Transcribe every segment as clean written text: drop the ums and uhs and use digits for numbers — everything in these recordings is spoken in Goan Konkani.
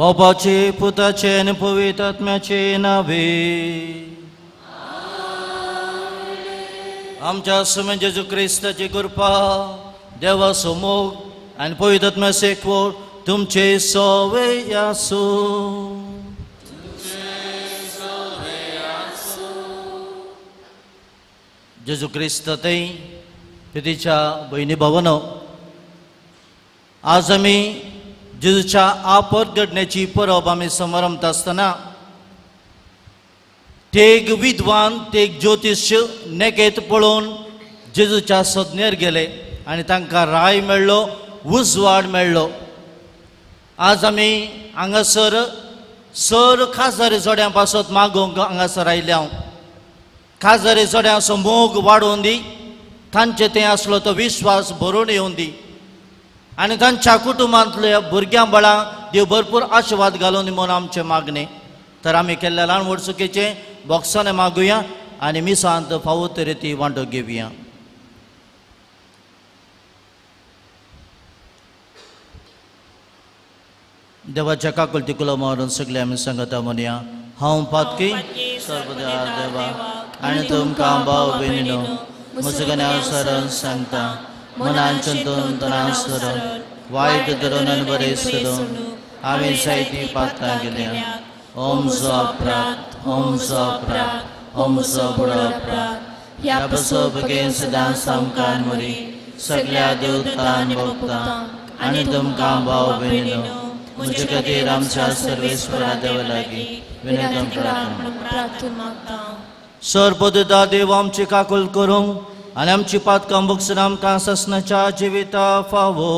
बापाचे पुताचे आनी पवित्र आत्म्याचे नावे आमच्या सुमे जेजू क्रिस्ताची कृपा देवाचो मोग आनी पवित्र आत्म्याचो एकवट तुमचे सवे आसूं. जेजू क्रिस्त थंय तिच्या भयणी भावनो आज आमी जेजूच्या आपत घडण्याची परब आमी समारंभता आसतना तेग विद्वान तेग ज्योतिश नेकेत पळोवन जेजूच्या सदनेर गेले आनी तांकां राय मेळ्ळो, उजवाड मेळ्ळो. आज आमी हांगासर सर खाजरी जोड्यां पासत मागोवंक हांगासर आयल्या. हांव खाजरी जोड्यांचो मोग वाडोवन दी, तांचे तें आसलो तो विश्वास भरून येवन दी आनी तांच्या कुटुंबांतल्या भुरग्यां बाळांक देव भरपूर आशिर्वाद घालून दी म्हणून आमचें मागणें. तर आमी केल्ल्या ल्हान व्हड चुकीचें बॉक्सांनी मागुया आनी मिसांत फावो तरी ती वांटो घेवया. देवाच्या काकुळती कुलो मारून सगळे आमी सांगता म्हणया, हांव पातकी सर्वदा देवा आनी तुमकां भाव भयणीनो म्हजगण्या सरण सांगता मनान चिंतून तणाव सरून वायट धरून आनी बरें सरून हांवें जायती पातकां केल्या. ओमचो अपराध, ओमचो अपराध, ओमचो व्हडलो अपराध. ह्या पसो बगेन सदां सामकार मरी सगळ्या देवतान भोगता आनी तुमकां भाव भयणीनो म्हजे खातीर आमच्या सर्वेस्वरा देवा लागीं विनंती प्रार्थना मागता. सर्वदा देव आमची काकूल करूंक आनी आमची पातकां भोगसून आमकां ससनाच्या जिविता फावो.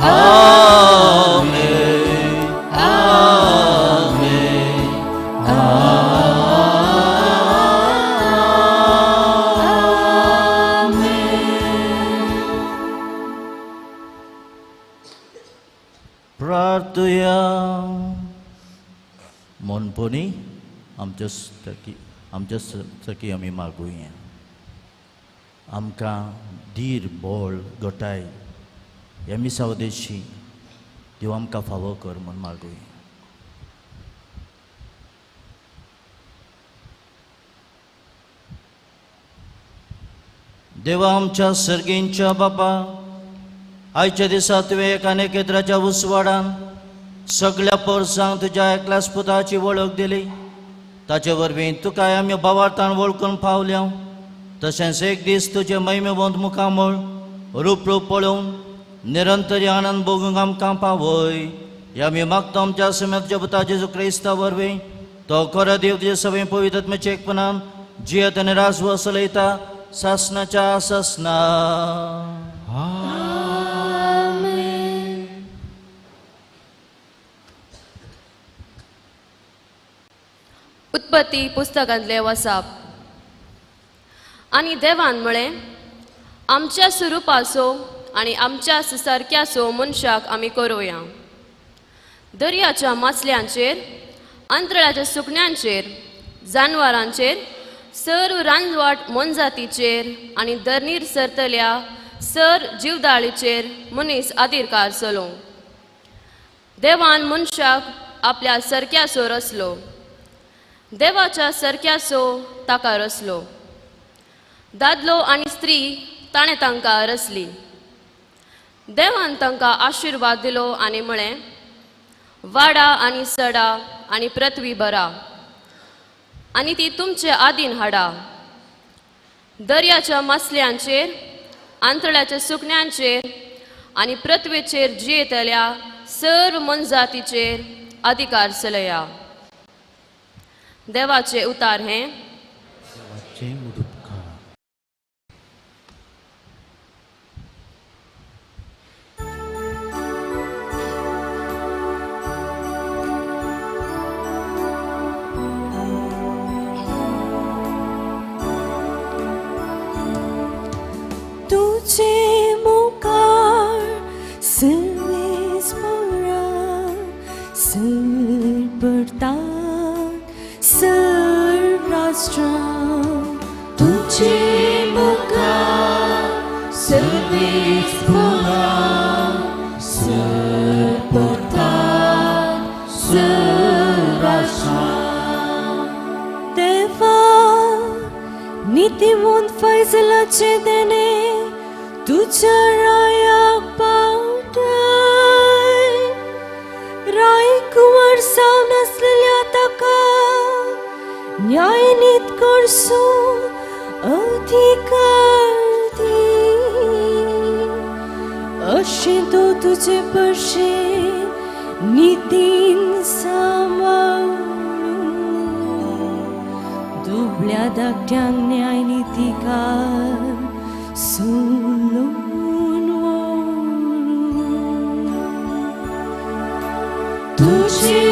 आमेन आमेन प्रार्थुया. मनपणी आमच्या सखी आमी मागुया. आमकां धीर बळ गटाय ह्या मिसावदेशी देव आमकां फावो कर म्हूण मागुया. देवा आमच्या सर्गींच्या बापा, आयच्या दिसा तुवें एका नेकेत्राच्या उजवाडान सगळ्या पोरसांक तुज्या एकल्याच पुताची वळख दिली. ताचे वरवीं तुका आमी भावार्थान वळखून पावल्या. तशेंच एक दीस तुजें महिमेवंत मुखामळ रूप रूप पळोवन निरंतर आनंद भोगूंक आमकां पावय. ह्या आमी मागता आमच्या समेत तुज्या पुता जेजू क्रिस्ता वरवीं. तो खरो देव तुजे सगळें पवित्र आत्म्याच्या एकपणान जियेत आनी राजवस चलयता सासनाच्या सासना. उत्पत्ती पुस्तकांतले वसाप. आनी देवान म्हळें, आमच्या स्वरुपाचो आनी आमच्या सारक्याचो मनशाक आमी करुया. दर्याच्या मासल्यांचेर, अंतराळाच्या सुकण्यांचेर, जानवरांचेर, सर्व रानवाट मोनजातीचेर आनी दर्नीर सरतल्या सर जिवदाळीचेर मनीस आदिरकार चलोवं. देवान मनशाक आपल्या सारक्याचो रचलो. देवाच्या सारक्याचो ताका रचलो. दादलो आनी स्त्री ताणें तांकां रचली. देवान तांकां आशिर्वाद दिलो आनी म्हळें, वाडा आनी सडा आनी पृथ्वी भरा आनी ती तुमचे आदीन हाडा. दर्याच्या मासल्यांचेर, आंतळ्याच्या सुकण्यांचेर आनी पृथ्वेचेर जियेतल्या सर्व मनजातीचेर अधिकार चलया. देवाचे उतार हें. तुझे मुखार सर्वेस पोरा सरपडतात सर्व राष्ट्रां. तुझे मुखार सर्वेस पोरा सरपडतात सर्व राष्ट्रां. देवा नीतिवंत फैजलाचे देणे तुझ्या रायाक पावताय. राय कुंवर जावन आसलेल्या ताका न्यायनीत करचो अधिकार दी. अशें तो तुजे भशेन नितीन सांबाळून दुबळ्या धाकट्यांक न्यायनितीकार सोलून व्हरून. तुझे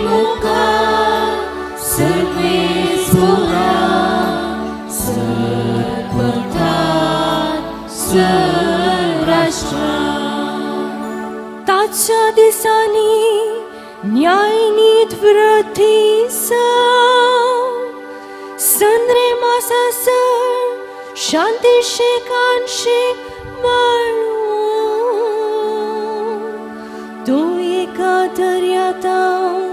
मुखार सर्वेस पोरा सरपडतात सर्व राष्ट्रां. ताच्या दिसांनी न्यायनीत वृद्धी जावं. संद्रे मासासर शांती शेकान शेक माळूं. तो एका दर्यातावन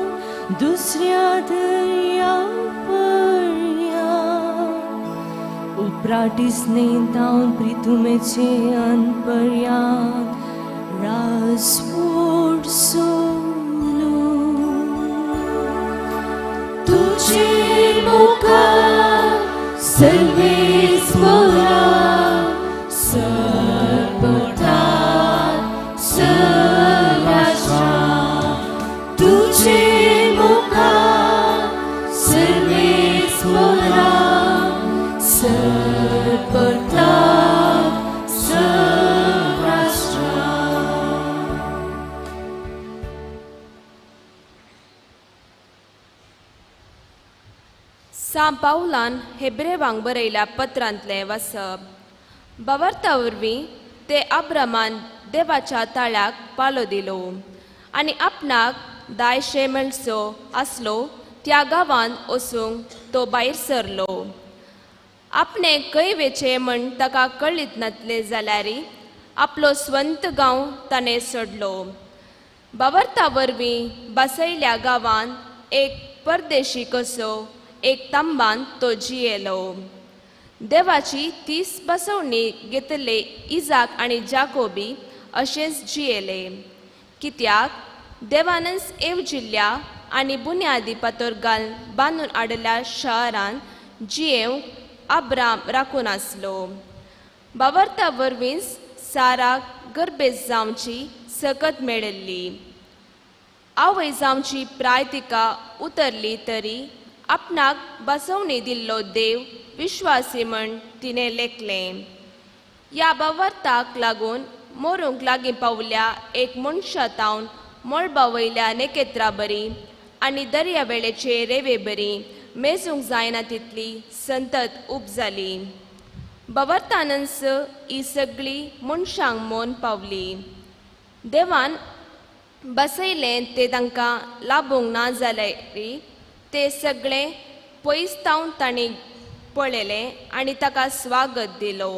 दुसऱ्या दर्या पर्या उपराटीस नेतावन प्रितुमेचे अनपर्यात राजवोड सोलूं. तुझे मुखार सर्वेस पोरा सरपडतात सर्व राष्ट्रां. तुझे मुखार सर्वेस पोरा सरपडतात सर्व सां पावलान हेब्रेवांक बरयल्या पत्रांतलें वाचप. बावर्ता वरवीं ते अब्रामान देवाच्या ताळ्याक पालो दिलो आनी आपणाक दायशे मेळचो आसलो त्या गांवांत वचूंक तो भायर सरलो. आपणे खंय वेचें म्हण ताका कळीत नासलें जाल्यार आपलो स्वंत गांव ताणें सोडलो. बावर्ता वरवीं बसयल्या गांवांत एक परदेशी कसो एक तांबान तो जियेलो. देवाची 30 बसवणी घेतले इजाक आनी जाकोबी अशेंच जियेले, कित्याक देवानच येवजिल्ल्या आनी बुन्यादी पातोर घाल बांदून हाडिल्ल्या शारान जियेवंक अब्राम राखून आसलो. बावर्ता वरवींच साराक गर्भेस्त जावची सकत मेळिल्ली. आवय जावची प्राय तिका उतरली तरी आपणाक बसवणी दिल्लो देव विश्वासी म्हण तिणें लेखलें. ह्या बावर्ताक लागून मोरूंक लागीं पावल्या एक मनशा तावन मळबा वयल्या नेकेत्रा बरी आनी दर्या वेळेचे रेवे बरी मेजूंक जायना तितली संतत उब जाली. बावर्तानच ही सगळी मनशांक मोन पावली. देवान बसयलें तें तांकां लाबूंक ना जाल्यार ते सगळें पयस तावन तांणी पळयलें आनी ताका स्वागत दिलो.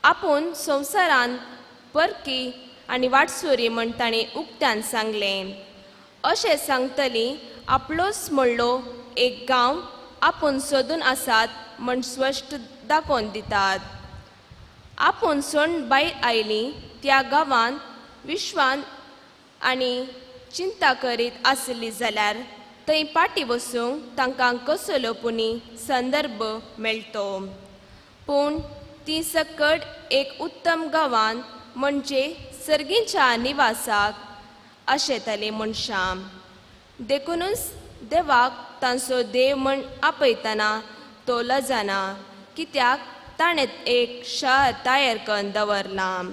आपूण संवसारांत परकी आनी वाटसुरी म्हण तांणी उक्त्यान सांगलें. अशें सांगतली आपलोच म्हणलो एक गांव आपूण सोदून आसात म्हण स्पश्ट दाखोवन दितात. आपूण सोण भायर आयली त्या गांवांत विश्वान आनी चिंता करीत आसली जाल्यार थंय पाटी वचूंक तांकां कसलो पुणी संदर्भ मेळटो. पूण ती सकट एक उत्तम गांवांत म्हणजे सर्गीच्या निवासाक आशेताली मनशां. देखुनूच देवाक तांचो देव म्हण आपयतना तो लजना, कित्याक ताणें एक शार तयार करून दवरलां.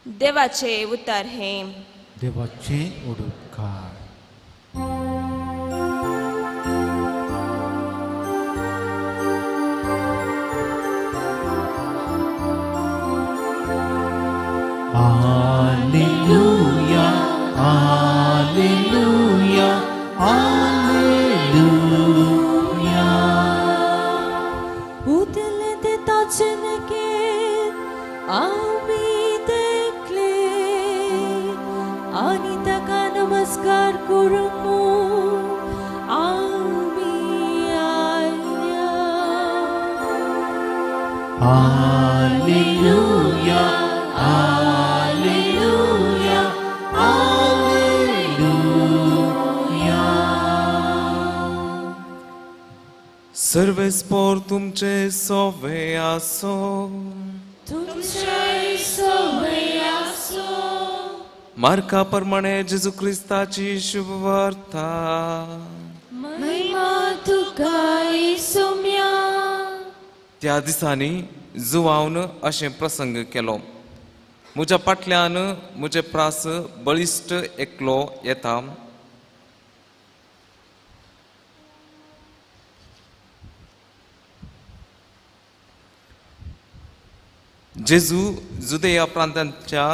देवाचें उतर हें. देवाचें उडकार. Alleluia, Alleluia, Alleluia. उठले ते ताचे नकेत आमी देखले आनी ताका नमस्कार करूंक म्हूण आमी आयल्या. Alleluia, Alleluia, Alleluia. सर्वेस्पोर तुमचे सोवे आसो. तुमचे सोवे आसो. मार्का प्रमाणे जेजू क्रिस्ताची शुभवार्ता. महिमा तुका सोम्या. त्या दिसांनी जुवावन अशें प्रसंग केलो. म्हज्या फाटल्यान म्हजे प्रास बळिश्ट एकलो येता. जेजू जुदेया प्रांतांच्या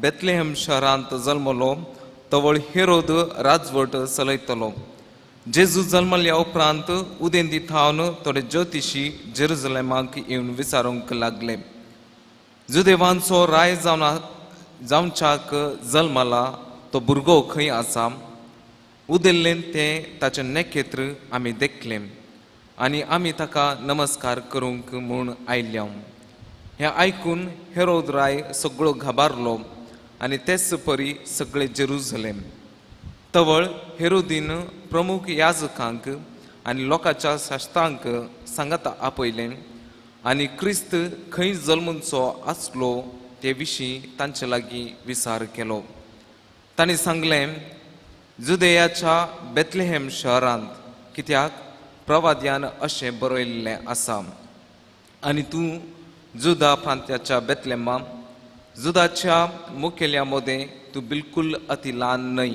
बेथलेहम शहरांत जल्मलो तवळ हेरोद राजवट चलयतलो. जेजू जल्मल्या उपरांत उदेंती थावन थोडे ज्योतिशी जेरुजलेमाक येवन विचारूंक लागले, जुदेवांचो राय जावच्याक जल्मला तो भुरगो खंय आसा? उदेल्लें तें ताचें नखेत्र आमी देखलें आनी आमी ताका नमस्कार करूंक म्हूण आयल्या. हें आयकून हेरोद राय सगळो घाबारलो आनी तेच परी सगळे जेरुजलेम. तवळ हेरोदीन प्रमुख याजकांक आनी लोकांच्या शास्त्रांक सांगाता आपयलें आनी क्रिस्त खंय जल्मूचो आसलो ते विशीं तांचे लागीं विचार केलो. तांणी सांगलें, जुदेयाच्या बेथलेहेम शहरांत, कित्याक प्रवाद्यान अशें बरयल्लें आसा, आनी तूं जुदा प्रांत्याच्या बेथलेमा जुदाच्या मुखेल्या मदें तूं बिलकुल अति ल्हान न्हय,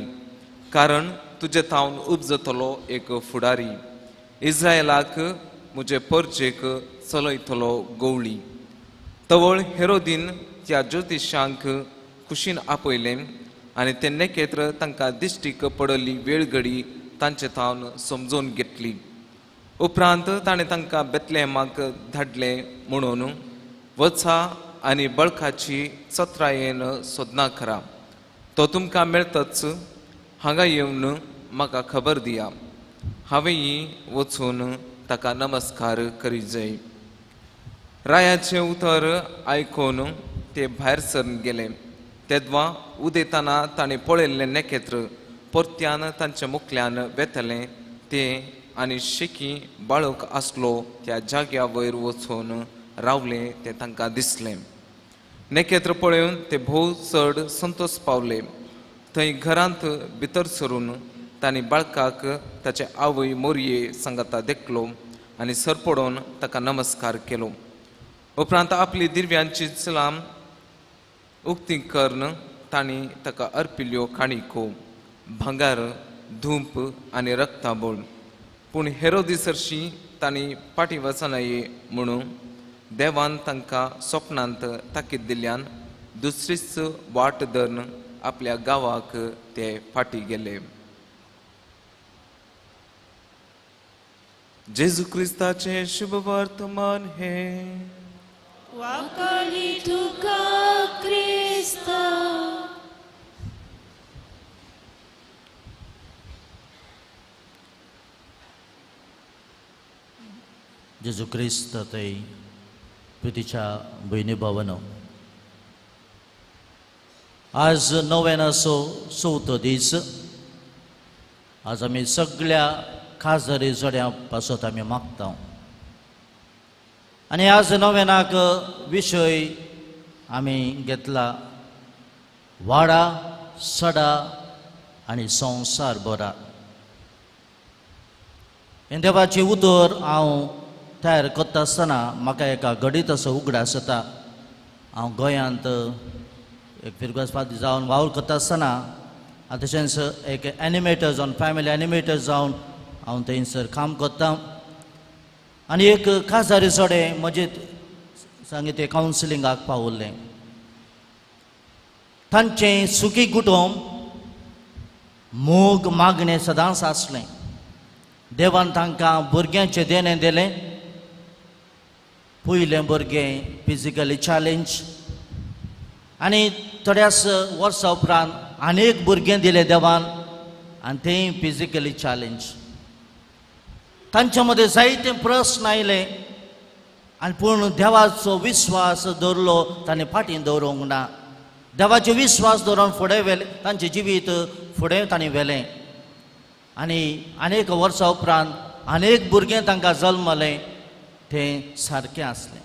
कारण तुजे थावन उपजतलो एक फुडारी, इस्रायलाक म्हजे परजेक चलयतलो गवळी. तवळ हेरोदीन त्या ज्योतिशांक खुशीन आपयलें आनी ते नखेत्र तांकां दिश्टीक पडली वेळघडी तांचे थावन समजून घेतली. उपरांत ताणें तांकां बेतलेहमाक धाडले म्हणून वचा आनी बळकाची चत्रायेन सोदना करा, तो तुमकां मेळतच हांगा येवन म्हाका खबर दिया, हांवेंय वचून ताका नमस्कार करी जाय. रायाचें उतर आयकून ते भायर सरून गेले. तेदवा उदेतना ताणें पळयल्लें नखेत्र परत्यान तांच्या मुखल्यान वेतलें तें आनी शेकी बाळक आसलो त्या जाग्या वयर वचून रावलें तें तांकां दिसलें. नखेत्र पळोवन ते भोव चड संतोश पावले. थंय घरांत भितर सरून तांणी बाळकाक ताचे आवय मोरये सांगाता देखलो आनी सरपडोवन ताका नमस्कार केलो. उपरांत आपली दिव्यांची चलाम उक्ती करून तांणी ताका अर्पिल्यो काणिको, भांगर, धूप आनी रक्ताबोळ. पूण हेरोदी सरशी तांणी फाटीं वचनाये म्हणून देवान तांकां स्वप्नांत ताकीद दिल्ल्यान दुसरीच वाट धरून आपल्या गांवाक ते फाटीं गेले. जेजू क्रिस्ताचें शुभ वर्तमान हें. वाकाली तुका क्रिस्ता. जेजू क्रिस्त तै प्रितीच्या भयणी भावानो, आज नव्यानाचो चवथो दीस. आज आमी सगळ्या खाजरी जोड्यां पासत आमी मागता आनी आज नव्यानाक विशय आमी घेतला वाडा सडा आनी संवसार बरा. हें देवाचें उतर हांव तयार करता आसतना म्हाका एका घडीत असो उगडास जाता. हांव गोंयांत एक फिरगोज फादर जावन वावर करता आसतना आनी तशेंच एक एनिमेटर जावन फॅमिली एनिमेटर जावन हांव थंयसर काम करता आनी एक काजारी चोडे म्हजे सांगे ते कावन्सिलिंगाक पावल्लें. तांचें सुखी कुटुंब, मोग मागणें सदांच आसलें. देवान तांकां भुरग्यांचें देणें दिलें. पयलें भुरगें फिजिकली चॅलेंज आनी थोड्याच वर्सां उपरांत आनी एक भुरगें दिलें देवान आनी तेंय फिजिकली चॅलेंज. तांच्या मदें जायते प्रस्न आयले आनी पूण देवाचो विस्वास दवरलो ताणें फाटीं दवरूंक ना. देवाचो विस्वास दवरून फुडें व्हेलें, तांचें जिवीत फुडें तांणी व्हेलें आनी अनेक वर्सां उपरांत अनेक भुरगें तांकां जल्मलें, तें सारकें आसलें.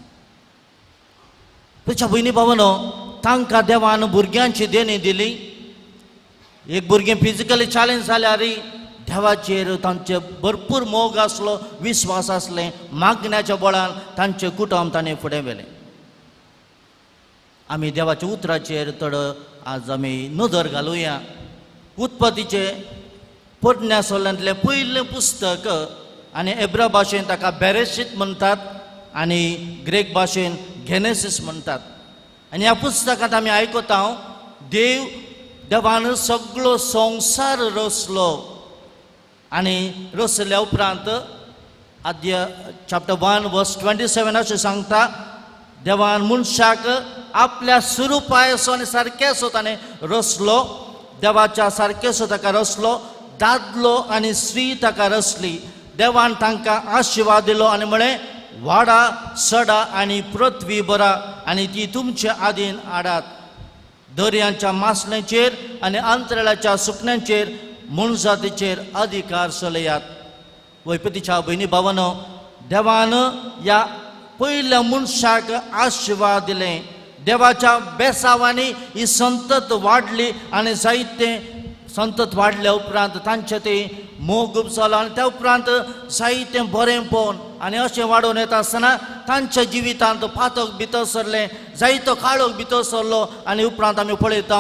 तुज्या भयणी भावानो, तांकां देवान भुरग्यांची देणी दिली. एक भुरगें फिजिकली चॅलेंज जाल्यार देवाचेर तांचे भरपूर मोग आसलो, विस्वास आसलें. मागण्याच्या बळान तांचें कुटुंब ताणें फुडें व्हेलें. आमी देवाच्या उतराचेर थोडो आज आमी नदर घालुया. उत्पत्तीचें पोरण्या सोल्यांतलें पयलें पुस्तक आनी एब्रा भाशेन ताका बेरेशीत म्हणटात आनी ग्रीक भाशेन घेनेसीस म्हणटात. आनी ह्या पुस्तकांत आमी आयकता देव देवान सगळो संवसार रचलो आनी रचल्या उपरांत आद्य चॅप्टर 1 वर्स 27 अशें सांगता, देवान मनशाक आपल्या स्वरुपायसो आनी सारकेसो ताणें रचलो. देवाच्या सारकेसो ताका रचलो, दादलो आनी स्त्री ताका रचली. देवान तांकां आशिर्वाद दिलो आनी म्हळें, वाडा सडा आनी पृथ्वी बरा आनी ती तुमचे आदीन हाडात. दर्यांच्या मासल्यांचेर आनी अंतराळाच्या सुकण्यांचेर मनजातीचेर अधिकार चलयात. वैपतीच्या भयणी भावानो, देवान ह्या पयल्या मनशाक आशिर्वाद दिलें. देवाच्या बेसावांनी ही संतत वाडली आनी जायते संतत वाडल्या उपरांत तांचे ते मोग जालो आनी त्या उपरांत जायतें बरें पळोवन आनी अशें वाडोवन येता आसतना तांच्या जिवितांत पातक भितर सरलें, जायतो काळोख भितर सरलो आनी उपरांत आमी पळयता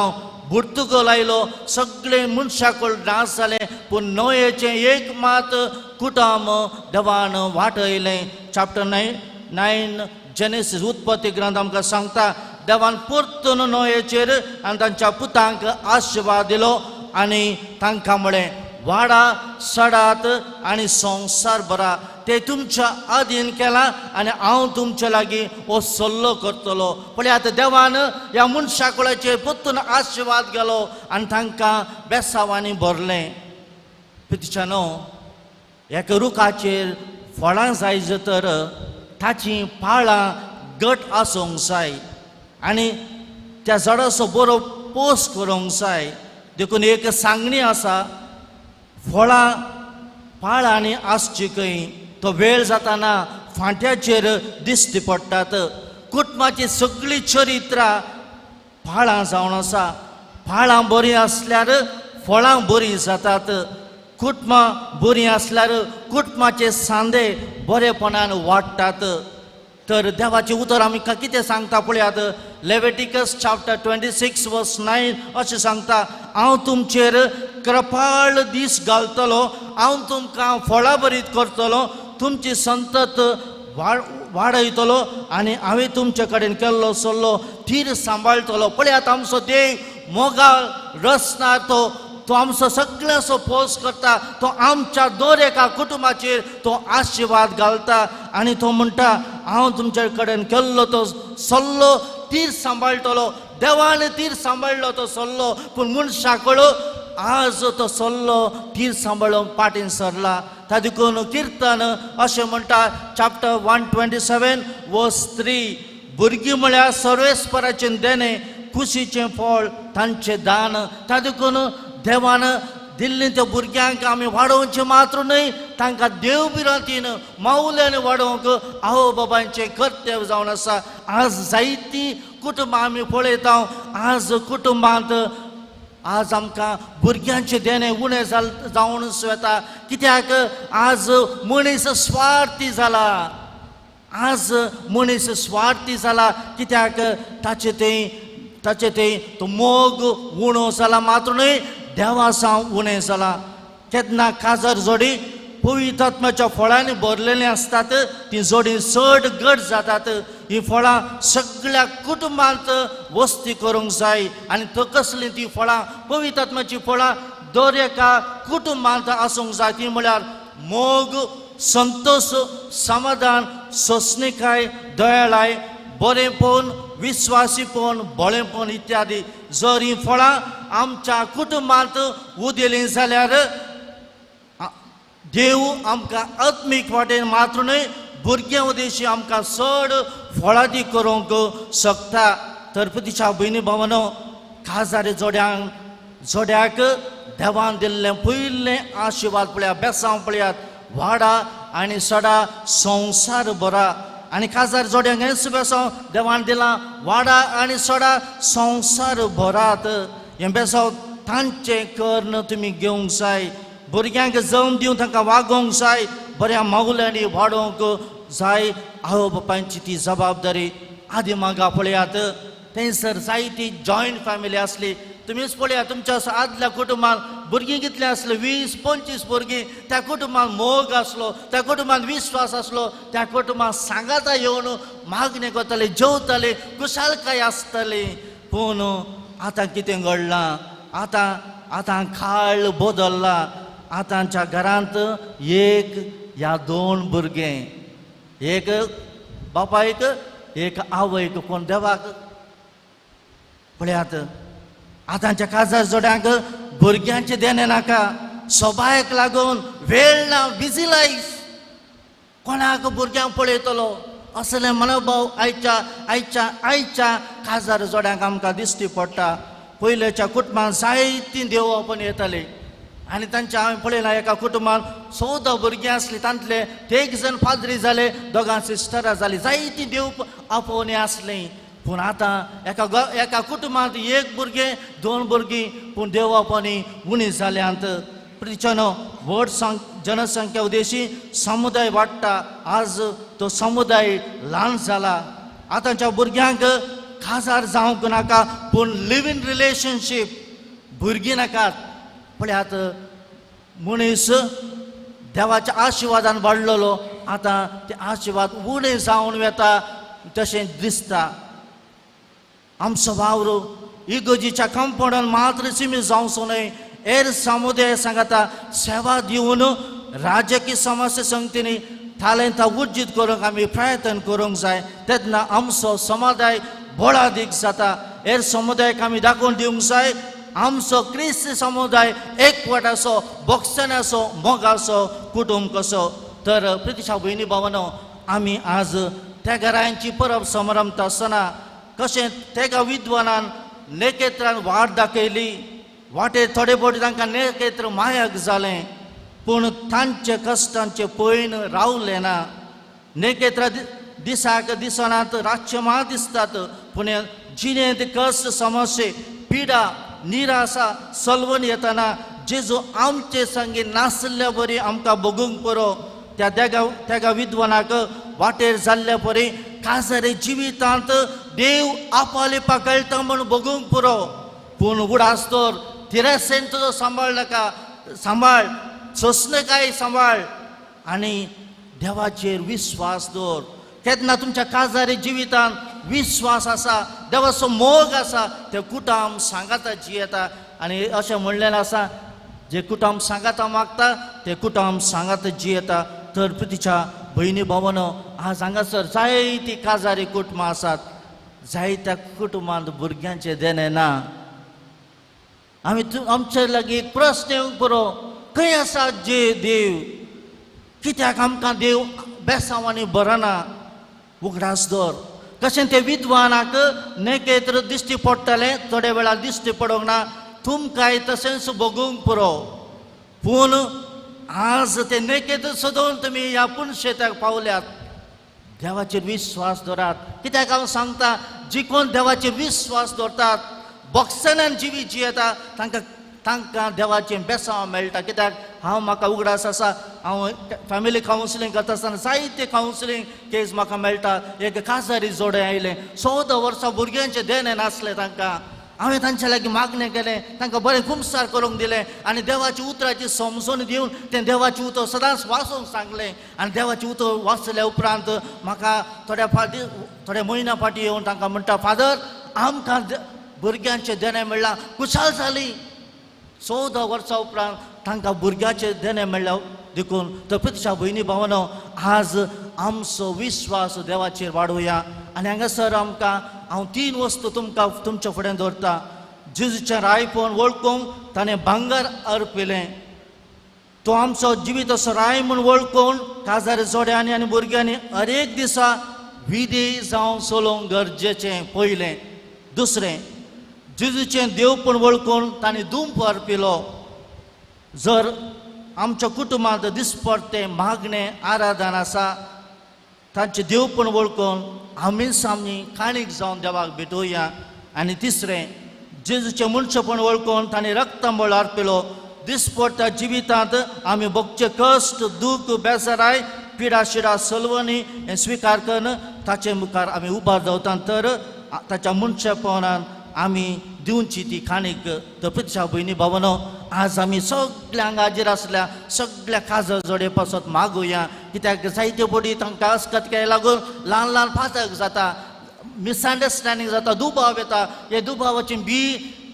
बुर्तुगोल आयलो, सगळे मनशाकूळ नाश जालें, पूण नोयेचें एक मात कुटुंब देवान वाटयलें. चॅप्टर 9 जेनेसीस उत्पत्ती ग्रंथ आमकां सांगता देवान परतून नोयेचेर आनी तांच्या पुतांक आशिर्वाद दिलो आनी तांकां म्हळें वाडा सडात आनी संवसार भरा, ते तुमच्या आदीन केला आनी हांव तुमच्या लागीं हो सल्लो करतलो. पळय आतां देवान ह्या मनशा कुळाचेर परतून आशिर्वाद गेलो आनी तांकां बेसांवांनी भरलें. पितिच्यानो एका रुखाचेर फळां जाय तर ताचीं पाळां गट आसूंक जाय आनी त्या झाडाचो बरो पोस करूंक जाय. देखून एक सांगणी आसा, फळां पाळांनी आसची खंय, तो वेळ जाताना फांट्याचेर दिश्टी पडटात. कुटुंबाची सगळीं चरित्रां पाळां जावन आसा. पाळां बरीं आसल्यार फळां बरीं जातात. कुटुंबां बरीं आसल्यार कुटुंबाचे सांदे बरेपणान वाडटात. तर देवाचें उतर आमी कितें सांगता पळयात, लेवेटिकस चॅप्टर 26 वर्स 9 अशें सांगता, हांव तुमचेर कृपाळ दीस घालतलो, हांव तुमकां फळां बरीत करतलो, तुमची संतत वाडयतलो आनी हांवें तुमचे कडेन केल्लो सल्लो थीर सांबाळटलो. पळयात आमचो देव मोगाळ रचना, तो आमचो सगळ्यांचो पोस करता, तो आमच्या दर एका कुटुंबाचेर तो आशिर्वाद घालता आनी तो म्हणटा हांव तुमचे कडेन केल्लो तो सल्लो तीर सांबाळटलो. देवान तीर सांबाळलो तो सल्लो, पूण मनशाकडो आज तो सल्लो तीर सांबाळूंक पाटीन सरला. ता देखून किर्तन अशें म्हणटा चॅप्टर 127 वर्स 3, भुरगीं म्हळ्यार सर्वेस्पराचें देणें, खुशीचें फळ तांचें दान. ता देखून देवान दिल्ली त्या भुरग्यांक आमी वाडोवचें मात्र न्हय, तांकां देव भिरांतीन मावल्यान वाडोवंक आवय बाबांचें कर्तव्य जावन आसा. आज जायतीं कुटुंबां आमी पळयता, आज कुटुंबांत आज आमकां भुरग्यांचें देणें उणें जावन वता. कित्याक आज मनीस स्वार्थी जाला, आज मनीस स्वार्थी जाला. कित्याक ताचें थंय तो मोग उणो जाला मात्र न्हय, देवा सावन उणें जाला. केन्ना काजार जोडी पवित्र आत्म्याच्या फळांनी भरलेलीं आसतात, ती जोडी चड गट जातात. ही फळां सगळ्या कुटुंबांत वस्ती करूंक जाय आनी तो कसलीं ती फळां, पवित्र आत्म्याची फळां दर एका कुटुंबांत आसूंक जाय. ती म्हळ्यार मोग, संतोश, समाधान, सोंसणीकाय, दयाळाय, बरेंपण, विस्वासीपण, बळेपण इत्यादी. जर ही फळां आमच्या कुटुंबांत उदेलीं जाल्यार देव आमकां आत्मीक वाटेन मात्र न्हय, भुरग्यां उदेशी आमकां चड फळादी करूंक शकता. तर तिच्या भयणी भावानो, काजारी जोड्याक देवान दिल्लें पयलें आशिर्वाद पळयात, बेसांव पळयात, वाडा आनी सडा संवसार भरा. आनी काजार जोड्यांक हेंच बेसांव देवान दिलां, वाडा आनी सडा संवसार भरात. हें बेसांव तांचें कर्ण तुमी घेवंक जाय. भुरग्यांक जम दिवन तांकां वागोवंक जाय, बऱ्या मावल्यांनी वाडोवंक जाय. आवय बापायची ती जबाबदारी. आदी मागा पळयात, थंयसर जायती जॉयंट फॅमिली आसली. तुमीच पळयात तुमच्या आदल्या कुटुंबान भुरगीं कितलीं आसलीं, 20-25 भुरगीं. त्या कुटुंबान मोग आसलो, त्या कुटुंबान विस्वास आसलो, त्या कुटुंबान सांगाता येवन मागणें करताले, जेवताले, खुशालकाय आसताली. पूण आतां कितें घडलां, आतां आतां काळ बदल्ला. आतांच्या घरांत एक या 2 भुरगें, एक बापायक एक आवयक. कोण देवाक पळयात आतांच्या काजार जोड्यांक भुरग्यांचें देणें नाका, सोबायक लागून वेळ ना, बिजी लायफ, कोणाक भुरग्यांक पळयतलो असलें मनोभाव आयच्या आयच्या आयच्या काजार जोड्यांक आमकां दिश्टी पडटा. पयल्याच्या कुटुंबान जायतीं देव पण येतालीं आनी तांच्या हांवें पळयलां एका कुटुंबान 14 भुरगीं आसलीं, तांतले 1 जण पाद्री जाले, 2 सिस्टरां जालीं, जायतीं देव आपोवणी आसलीं. पूण आतां एका कुटुंबांत 1 भुरगें 2 भुरगीं, पूण देव आपोवणी उणी जाल्यांत. प्रिचनो व्हड जनसंख्या उद्देशी समुदाय वाडटा. आज तो समुदाय ल्हान जाला. आतांच्या भुरग्यांक काजार जावंक नाका, पूण लिव इन रिलेशनशीप. भुरगीं नाकात. पळयात मनीस देवाच्या आशिर्वादान वाडलेलो, आतां ते आशिर्वाद उणें जावन वता तशें दिसता. आमचो वावर इगर्जीच्या कंपाउंडान मात्र सिमीत जावचो न्हय, हेर समुदाय सांगाता सेवा दिवन राजकीय समस्या संगतींनी थालेंतां उर्जीत करूंक आमी प्रयत्न करूंक जाय. तेन्ना आमचो समुदाय बळादीक जाता. हेर समुदायाक आमी दाखोवन दिवंक जाय आमचो क्रिस्ती समुदाय एकवटाचो, बोगसण्याचो, मोगाचो कुटुंब कसो. तर प्रितीच्या भयणी भावानो, आमी आज त्या घरांची परब समारंभता आसतना कशें तेगा विद्वानान नेकेत्रान वाट दाखयली, वाटेर थोडे फावटी तांकां नेकेत्र मायक जालें, पूण तांचे कश्टांचें पयन रावलें ना. नेकेत्र दिसाक दिसनात, रातचे मात दिसतात, पूण जिणेंत कश्ट, समस्ये, पिडा, निराशा सलवण येतना जेजू आमचे संगी नासल्या बरी आमकां भोगूंक पुरो. त्या देगा विद्वानाक वाटेर जाल्ल्या परी काजारे जिवितांत देव आपाले पाकळटा म्हूण भोगूंक पुरो. पूण उडास तर तिरासेन तुजो सांबाळ नाका, सांबाळ सोंसणकाय सांबाळ आनी देवाचेर विस्वास दवर. केन्ना तुमच्या काजारी जिवितांत विस्वास आसा, देवाचो मोग आसा, ते कुटुंब सांगाता जियेता. आनी अशें म्हणलेलें आसा, जे कुटुंब सांगाता मागता ते कुटुंब सांगाता जियेता. तर प्रितीच्या भयणी भावानो, आज हांगासर जायतीं काजारी कुटुंबां आसात, जायत्या कुटुंबांत भुरग्यांचें देणें ना. आमी आमचे लागीं एक प्रस्न येवंक पुरो, खंय आसा जे देव? कित्याक आमकां देव बेसांवांनी बरना? उगडास दवर कशें ते विद्वानाक नेकेत्र दिश्टी पडटालें, थोड्या वेळार दिश्टी पडोंक ना, तुमकांय तशेंच भोगूंक पुरो. पूण आज ते नेकेत्र सोदून तुमी ह्या पुनशेताक पावल्यात. देवाचेर विस्वास दवरात. कित्याक हांव सांगता, जी कोण देवाचेर विस्वास दवरतात, बोक्सनान जिवीत जियेता, तांकां तांकां देवाचें बेसांव मेळटा. कित्याक हांव म्हाका उगडास आसा, हांव फॅमिली कावन्सिलींग करता आसतना जायते कावन्सिलींग केस म्हाका मेळटा. एक काजारी जोडें आयलें, 14 वर्सां भुरग्यांचें देणें नासलें तांकां. हांवें तांच्या लागीं मागणें केलें, तांकां बरें कुमसार करूंक दिलें आनी देवाची उतराची समजून दिवन तें देवाचें उतर सदांच वाचूंक सांगलें. आनी देवाचें उतर वाचल्या उपरांत म्हाका थोड्या फावटी थोड्या म्हयन्या फाटीं येवन तांकां म्हणटा, फादर आमकां भुरग्यांचें देणें मेळ्ळां, खुशाल जाली. 14 वर्सां उपरांत तांकां भुरग्याचें देणें मेळ्ळें. देखून तपतीच्या भयणी भावानो, आज आमचो विस्वास देवाचेर वाडोवया. आनी हांगासर आमकां हांव 3 वस्तू तुमकां तुमच्या फुड्यान दवरता. जेजूचें रायपण वळखूंक ताणें भांगर अर्पिलें, तो आमचो जिवीत असो राय म्हूण वळखून काजार जोड्यांनी आनी भुरग्यांनी हरेक दिसा विधी जावन चलोवंक गरजेचें पयलें. दुसरें, जेजूचें देवपण वळखून ताणें दुंप अर्पिलो. जर आमच्या कुटुंबांत दिसपडतें मागणें आराधन आसा, तांचें देवपण वळखून आमीच आमी काणीक जावन देवाक भेटोवया. आनी तिसरें, जेजूचें मनशेपण वळखून ताणें रक्तंबळ अर्पिलो. दिसपडत्या जिवितांत आमी भोगचे कश्ट, दूख, बेजाराय, पिडा शिडा सलवणी हें स्विकार करून ताचे मुखार आमी उबार जावता. तर ताच्या मनशेपणान आमी दिवची ती काणीक. तपतीच्या भयणी भावानो, आज आमी सगळ्यांक हाजीर आसल्या सगळ्या काजर जोडे पासत मागुया. कित्याक जायते पडी तांकां अस्कतकाय लागून ल्हान ल्हान फातक जाता, मिसअंडरस्टँडींग जाता, दुबाव येता. हे दुबावाची बी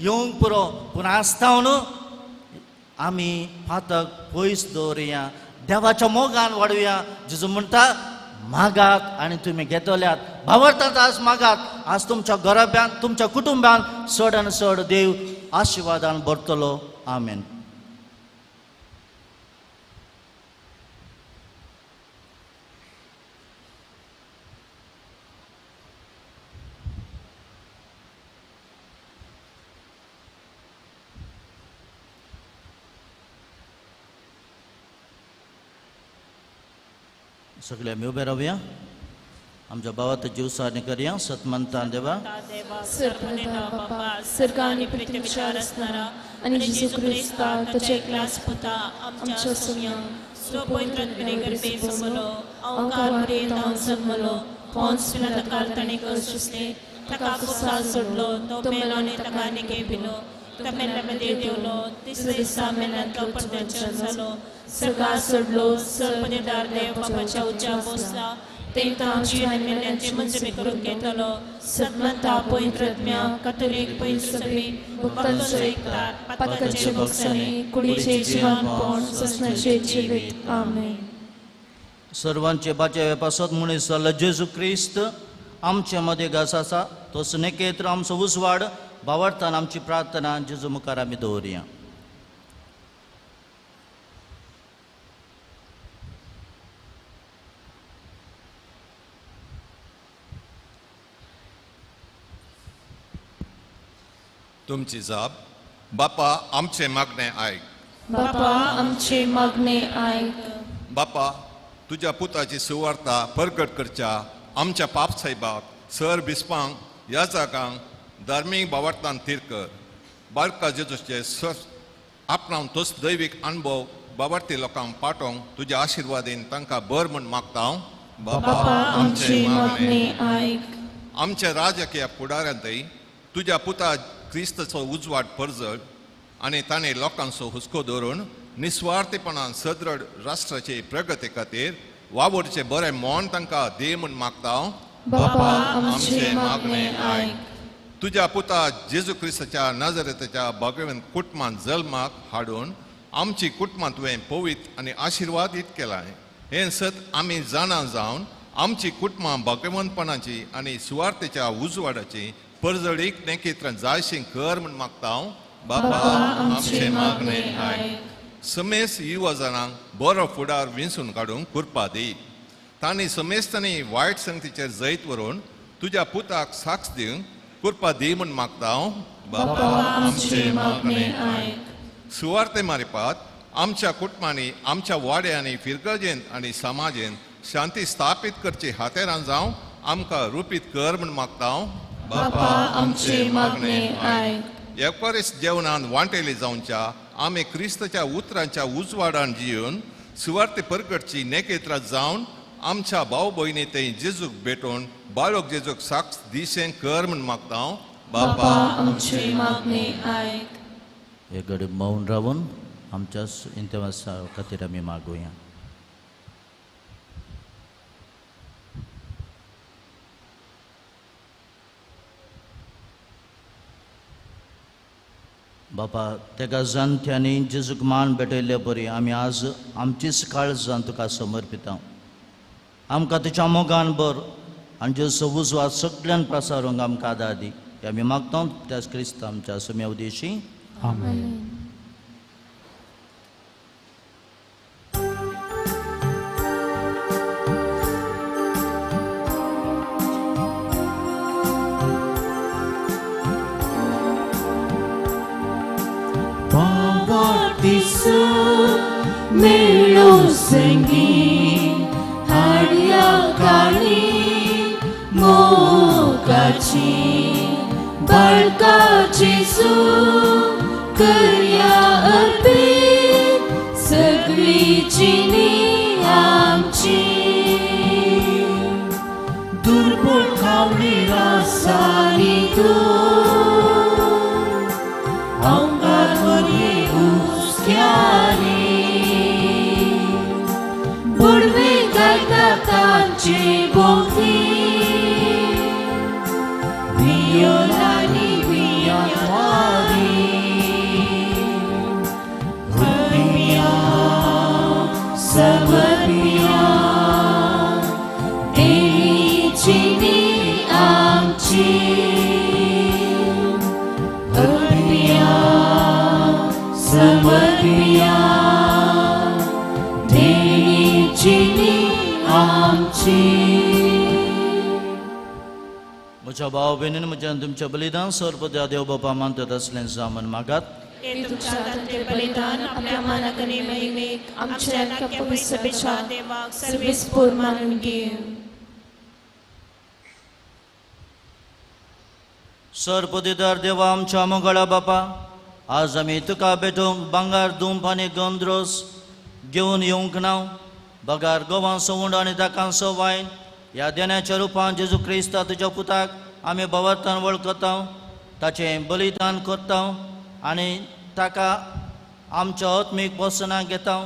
येवंक पुरो, पूण आसता न्हू आमी फातक पयस दवरुया, देवाच्या मोगान वाडुया. जेजू म्हणटा, मागात आनी तुमी घेतल्यात. भावार्थात आज मागात, आज तुमच्या घराब्यांत तुमच्या कुटुंबान चड आनी चड देव आशिर्वादान भरतलो. आमेन. सगळे आमी उबे रावया, आमच्या भावात जीव सारणी करया. सतमंतान देवा, सर्ग आनी पृथ्वीचेर आसणारा आनी जेजू क्रिस्ता ताच्या एकल्याच पुता आमच्या सोम्या जो पवित्र गर्भे जमलो, अहंकार पर्यंत जन्मलो, पोन्स पिलाताकार ताणें कश्ट सोंसले, ताका कुसाल सोडलो, तो मेलो आनी ताका निके पिलो, तो मेल्ल्या मदीं देवलो, तिसऱ्या दिसा मेल्ल्यांतलो परतेचन जालो, सर्गात चडलो, सर्वपदेदार देव बापाच्या उज्या बसला, तेंकां जिवन मेल्ल्यांची मंजुरी करून घेतलो. सद्मंता पवित्र आत्म्या, कथोलीक पवित्र सभे, भक्तांचो एकतार, पातकांचे भोगसणे, कुडीचे जिवनपण, ससनाचे जिवीत. आमेन. सर्वांचे बाचे पासत मनीस जाल्लो जेजू क्रिस्त आमचे मदें घास आसा, तोच नेकेत्र आमचो उजवाड. भावार्थान आमची प्रार्थना जेजू मुखार आमी दवरुया. तुमची जाप. बापा आमचे मागणे आयक. बापा आमचे मागणे आयक. बापा तुज्या पुताची सुवार्ता परगट करच्या आमच्या पाप साहेबाक, सर बिस्पांक, याजाकांक धार्मीक बावार्थान थीर कर. बाळका जेजूचे सर आपणावन तोच दैवीक अणभव बाबार्थी लोकांक पाठोवंक तुज्या आशिर्वादीन तांकां बर म्हूण मागता हांव. बापा आमचे मागणे आयक. आमच्या राजकीय फुडाऱ्यांतय तुज्या पुता क्रिस्ताचो उजवाड परजळ आनी ताणें लोकांचो हुस्को धरून निस्वार्थीपणान सदृढ राष्ट्राचे प्रगती खातीर वावुरचें बरें मन तांकां दी म्हूण मागता हांव. बापा आमचे मागणे आयक. तुज्या पुता जेजू क्रिस्ताच्या नजरेच्या भगवंत कुटुंबान जल्माक हाडून आमची कुटुंबां तुवें पवित्र आनी आशिर्वादीत केलां. हें सत आमी जाणा जावन आमची कुटुंबां भगवंतपणाची आनी सुवार्थेच्या उजवाडाची परजळीक नेकेत्रां जायशीं कर म्हूण मागता हांव. बापा आमचे मागणे आयक. समेस्त युवा जाणांक बरो फुडार विंचून काडूंक कृपा दी. तांणी समेस्तांनी वायट संगतीचेर जैत व्हरून तुज्या पुताक साक्ष दिवंक कृपा दी म्हूण मागता हांव. बापा आमचे मागणे आयक. सुवार्ते मारिपात आमच्या कुटुंबांनी, आमच्या वाड्यांनी, फिरगर्जेंत आनी समाजेंत शांती स्थापीत करची हातेरां जावं आमकां रुपीत कर म्हूण मागता हांव. बापा आमचे मागणे आयक. एकवारीस जेवणान वांटेली जावच्या आमी क्रिस्ताच्या उतरांच्या उजवाडान जिवन सुवार्ते परगटची नेकेत्रां जावन आमच्या भाव भयणी थंय जेजूक भेटोवन बाळक जेजूक साक्ष दिशें कर म्हूण मागता हांव. बापा आमचे मागणे आयक. एक घडी मौन रावून आमच्या इंतेवासा खातीर आमी मागुया. बापा तेका जाणट्यांनी जेजूक मान भेटयल्ले परी आमी आज आमचीच काळजान तुका समर्पिता. आमकां तुज्या मोगान बर आनी जेजूचो उजवाड सगळ्यान प्रसारूंक आमकां आदार दी. आमी मागता त्याच क्रिस्त आमच्या सुम्या उदेशी. आमेन. मेळो संगीत हाडया काणी मोगाची बाळका जेजू करया अर्पीत सगळी जिणी आमची. दुर्बळ खावणी रासानी तूं अंगार वरी उस्क्यानी बुडवे गायता तांचे भोंवती वियोलानी वियोलानी अर्पिया समर्पिया देणी जिणी आमची. अर्पिया समर्पिया देणी जिणी आमची. म्हज्या भाव भयणीन म्हज्या तुमचें बलिदान सर्वपद्या देव बापा मानतात असलें जावन मागात. तुमच्या हातांतलें बलिदान आपल्या मानाक आनी महिमेक आमच्या पवित्र सभेच्या देवाक सर्वेस्पोर मानून घेवं. सर्वपदेदार देवा आमच्या मोगाळा बापा, आज आमी तुका भेटूंक भांगर दुंप आनी गंद्रोस घेवन येवंक ना, बगार गोवांचो उंडो आनी दाकांचो वायन ह्या देण्याच्या रुपान जेजू क्रिस्ता तुज्या पुताक आमी भवार्थान वळखता, ताचें बलिदान करता. आनी ताका आमच्या आत्मीक पोसणाक घेता.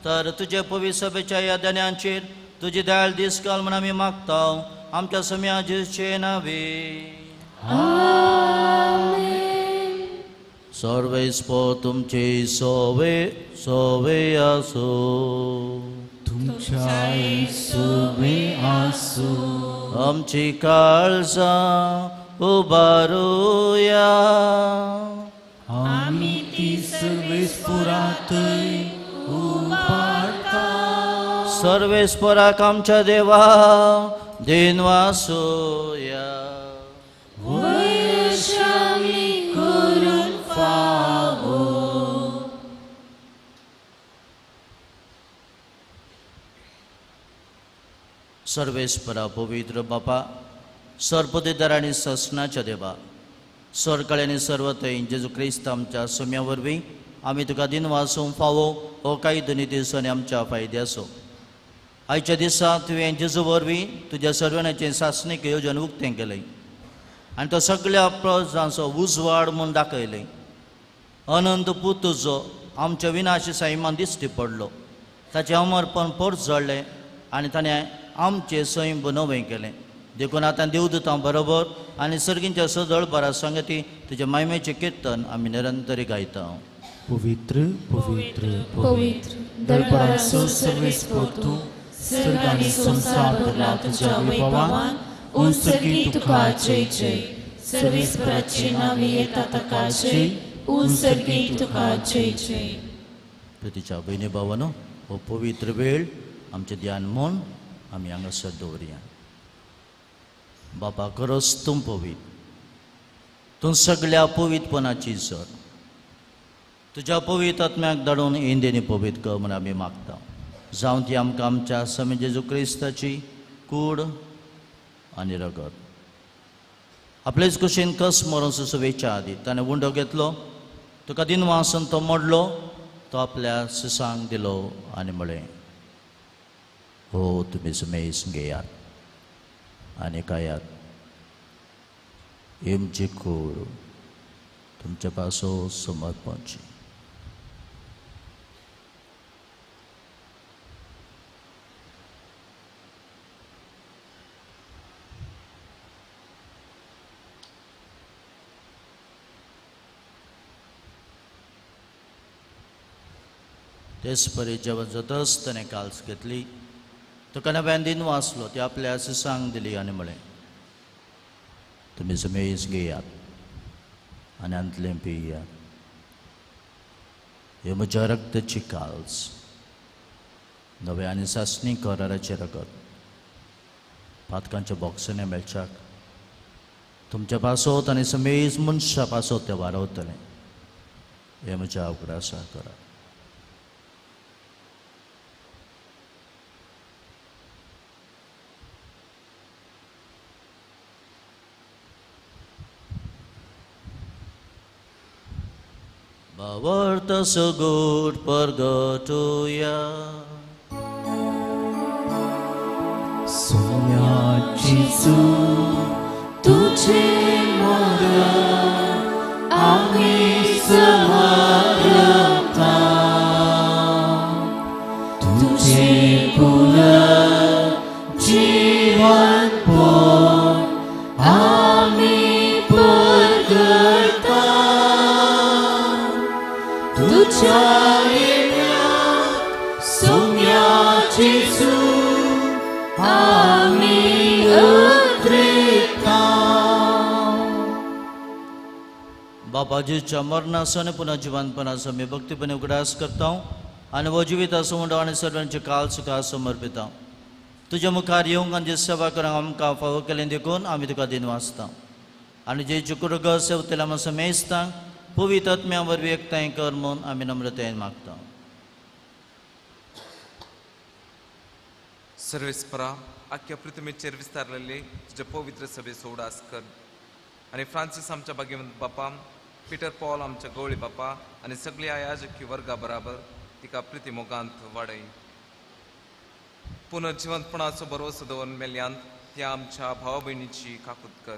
तर तुजे पवित्र सभेच्या ह्या दन्यांचेर तुजी दयाळ दीस घाल म्हूण आमी मागता, आमच्या सम्या जेजूचे नांवे. सर्वेस्पो तुमचे सोवे सोवे आसो. तुमच्याय सोवे आसो. आमची काळजां उबारुया. आमी ती सर्वेस्पोरातय उबारता. सर्वेस्पोराक आमच्या देवा दिनवासुया. वयशामी करून फावो. सर्वेस्परा पवित्र बापा, सर्पदेदार आनी ससनाच्या देवा, सरकाळ आनी सर्व थंय जेजू क्रिस्त आमच्या सोम्या वरवीं आमी तुका दिनवासूंक फावो हो कांय दोनी दिसांनी आमच्या फायद्याचो. आयच्या दिसा तुवें जेजू वरवीं तुज्या सर्वणाचें सासणीक येवजण उक्तें केलें आनी तो सगळ्या प्रजांचो उजवाड म्हूण दाखयलें. अनंत पूत तुजो आमच्या विनाशी सैमान दिश्टी पडलो, ताचें अमरपण परत जळ्ळें आनी ताणें आमचें सैम नवें केलें. देखून आतां देवदूतां बरोबर आनी सर्गींच्या सदळभरा संगती तुज्या मायमेचें किर्तन आमी निरंतरी गायता. पवित्र पवित्र पवित्र दरबाराचो सर्वेस्पोर तूं, स्वर्ग आनी संवसार भरला तुज्या वैभवान. ओ सर्गी तुका जय जय. सर्वेस्पराचे नांवे येता ताका जय. ओ सर्गी तुका जय जय. प्रितीच्या भयणी भावानो, हो पवित्र वेळ आमचें ध्यान म्हूण आमी हांगासर दवरुया. बापा, खरोच तूं पवित्र, तूं सगळ्या पवित्रपणाची सर. तुज्या पवित्र आत्म्याक धाडून इंदेनी पवित्र कर म्हूण आमी मागता. जावं ती आमकां आमच्या स्वामी जेजू क्रिस्ताची कूड आनी रगत. आपलेच कुशीन कस मरून सुसवेच्या आदी ताणें उंडो घेतलो, तुका दिनवासून तो मोडलो, तो आपल्या सुसांक दिलो आनी म्हळें, हो तुमी सुमेस घेयात आनी खायात, आमची कूड तुमच्या पासो समर्पणची. तेच परी जेवण जातच ताणें काल्स घेतली, तुका नव्यान दिन वाचलो, ती आपल्या सुसांक दिली आनी म्हळें, तुमी सुमेज घेयात आनी आंतलें पियात, हे म्हज्या रक्ताची काल्स, नव्या आनी सासणी कराराचें रगत, पातकांच्या बॉक्सांनी मेळच्याक तुमच्या पासत आनी समेज मनशा पासत तें वारवतलें. हें म्हज्या उगडासा करात. भावार्थ सगूट परगटुया. सोम्या जेजू तुझे मरण आमी समर्पता, तुझे पुनर्जीवन पण आमी परगटता. तुझ्या येण्याक सोम्या जेजू आमी अद्रिता. बापाजीच्या मरणाचो आनी पुनर्जिवनपणाचो आमी भक्तीपणे उगडास करता आनी हो जिविताचो उंडो आनी सर्वांचे काल सुखा समर्पिता. तुज्या मुखार येवंक आनी जे सेवा करूंक आमकां फावो केलें देखून आमी तुका दिनवासता आनी जे कुरगळ सेवतले आमकां समेस्तांक पवित्र आत्म्या वरवीं एकठांय कर म्हूण आमी नम्रतायेन मागता. सर्वेस्परा आख्या पृथ्वीचेर विस्तारलेले तुज्या पवित्र सभेचो उडास कर आनी फ्रांसीस आमच्या भाग्यवंत बापा, पीटर पॉल आमच्या गवळी बापा आनी सगळ्या याजकी वर्गा बराबर तिका प्रिती मोगांत वाडय. पुनर्जिवंतपणाचो भरवसो दवरून मेल्यांत त्या आमच्या भाव भयणीची काकूत कर.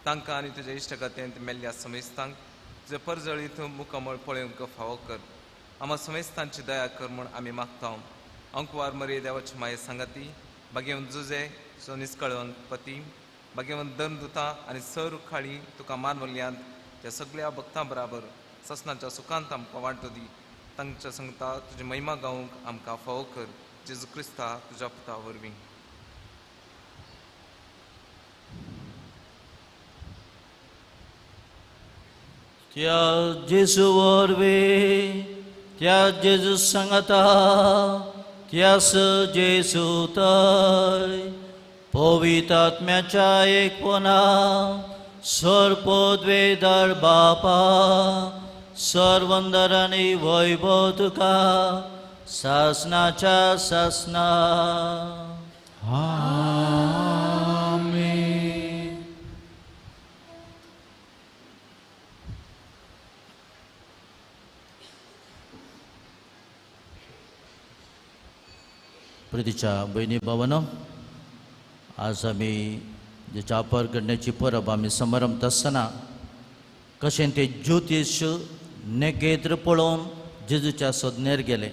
तांकां आनी तुज्या इश्टगतेंत मेल्ल्या समेस्तांक तुजें परजळीत मुखामळ पळोवंक फावो कर. आमा समेस्तांची दया कर म्हूण आमी मागता. अंकवार मरे देवाची माये सांगाती बागेवन जुजे सो निस्कळवंत पती बागेवन दर्मदुता आनी सर खाळी तुका मानवल्यांत त्या सगळ्या भक्तां बराबर ससनाच्या सुखांत आमकां वांटो दी. तांच्या सांगता तुजी महिमा गावंक आमकां फावो कर. जेजू क्रिस्ता तुज्या पुता वरवीं. त्या जेजू वरवीं, त्या जेजू सांगता, त्यास जेजू तय पवित्र आत्म्याच्या एकपणा सर्वपदवेदार बापा सर्वंदर आनी वैभव तुका सासनाच्या सासना. आमेन. प्रितीच्या भयणी भावांनो, आज आमी जेच्या अपर करण्याची परब आमी समारंभ आसतना कशें ते ज्योतीश नेकेत्र पळोवन जेजूच्या सोदनेर गेले.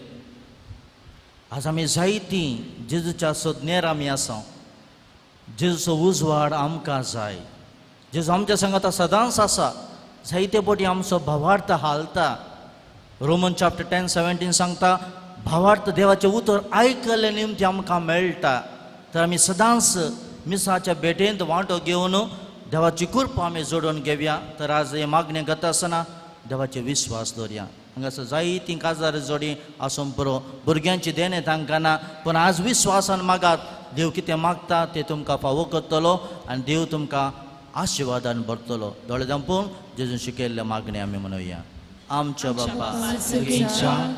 आज आमी जायतीं जेजूच्या सोदनेर आमी आसा. जेजूचो उजवाड आमकां जाय. जेजू आमच्या सांगाता सदांच आसा. जायते पटी आमचो भावार्थ हालता. रोमन चॅप्टर 10:17 सांगता भावार्थ देवाचें उतर आयकल्लें निमतीं आमकां मेळटा. तर आमी सदांच मिसाच्या भेटेंत वांटो घेवन देवाची कृपा आमी जोडून घेवया. तर आज हे मागणें करता आसतना देवाचे विस्वास दवरया. हांगासर जायतीं काजार जोडी आसूं पुरो, भुरग्यांची देणें तांकां ना, पूण आज विस्वासान मागात. देव कितें मागता तें तुमकां फावो करतलो आनी देव तुमकां आशिर्वादान भरतलो. दोळे धांपून जेजून शिकयल्लें मागणें आमी म्हणुया. आमच्या बापा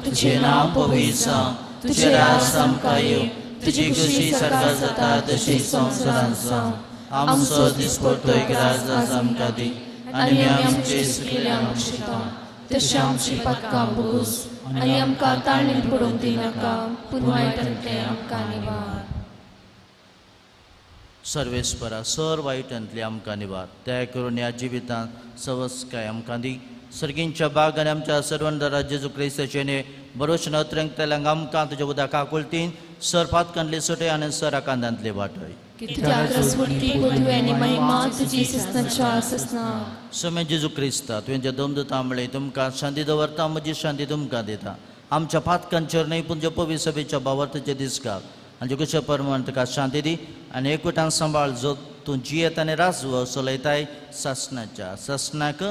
तुझें नांव पवित्र जावं, तुजें राज आमकां येवं, तुजी खुशी सर्गात जाता तशी संवसारांत जावं. आमचो दिसपट्टो ग्रास आज आमकां दी आनी आमचे चुकिल्ले आमकां शिता तशें आमची पातकां बोगूस आनी आमकां ताळणींत पडूंक दिनाका, पूण वायटांतलें आमकां निवार. सर्वेस्परा सर वायटांतलें आमकां निवार. दया करून ह्या जिवितांत सवस्काय आमकां दी. सर्गींच्या बाग आनी आमच्या सर्वंदरा जेजू क्रिस्ताचें बरोच नत्रंगतल्यांक आमकां तुज्या उदका कुलतीन सर पातकांतले सुटय आनी सर आकांतांतले वाटय. समे जेजू क्रिस्ता तुवें जे दमदुता म्हळें तुमकां शांती दवरता, म्हजी शांती तुमकां दिता. आमच्या पातकांचेर न्हय पूण ज्या पवित्र सभेच्या भावार्थाचे दीस घाल आनी कशे प्रमाण तुका शांती दी आनी एकवटान सांबाळ जो तूं जियेत आनी राजवो चलयताय सासनाच्या सासनाक.